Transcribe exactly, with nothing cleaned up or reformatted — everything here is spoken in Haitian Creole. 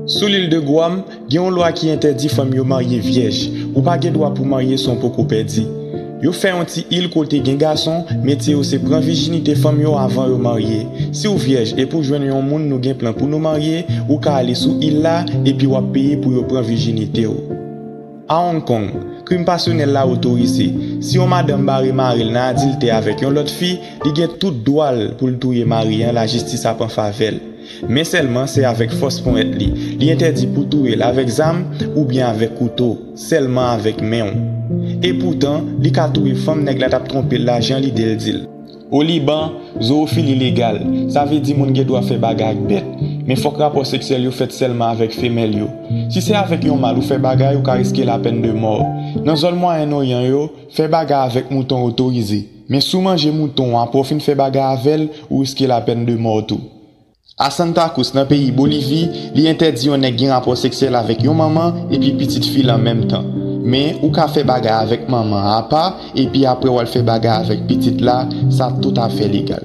Sou lil de Gwam, gen yon lwa ki entèdi fanm yo marye vyèj. Ou pa gen dwa pou marye san w poko pèdi. Yo fè yon ti il kote gen gason, metye yo se pran vijinite fanm yo avan yo marye. Si w vyèj epi w jwenn yon moun nou gen plan pou nou marye, ou ka ale sou il la epi w ap peye pou yo pran vijinite w. A Hong Kong, krim pasyonèl la otorize. Si yon madanm bare mari l nan adiltè avèk yon lòt fi, li gen tout dwa l pou l touye mari an, lajistis ap an favè l. Men sèlman se avèk fòs ponyèt li. Li entèdi pou touye l avèk zam oubyen avèk kouto, sèlman avèk men w. Epoutan, li ka touye fanm nèg la t ap twonpe l la jan lide l di l. O Liban, zowofili legal, sa vle di moun gen dwa fè bagay ak bèt. Men fòk rapò seksyèl yo fèt sèlman avèk femèl yo. Si se avèk yon mal ou fè bagay, ou ka riske lapèn de mò. Nan zòn Mwayen Oryan yo, fè bagay avèk mouton otorize. Men si w manje mouton an apre w fin fè bagay avè l, ou riske lapèn de mò tou. A Santa Cruz, nan peyi Bolivi, li entèdi yon nèg gen rapò seksyèl avèk yon manman epi pitit fi l an menm tan. Men, ou ka fè bagay avèk manman an apa, epi apre w al fè bagay avèk pitit la, sa toutafè legal.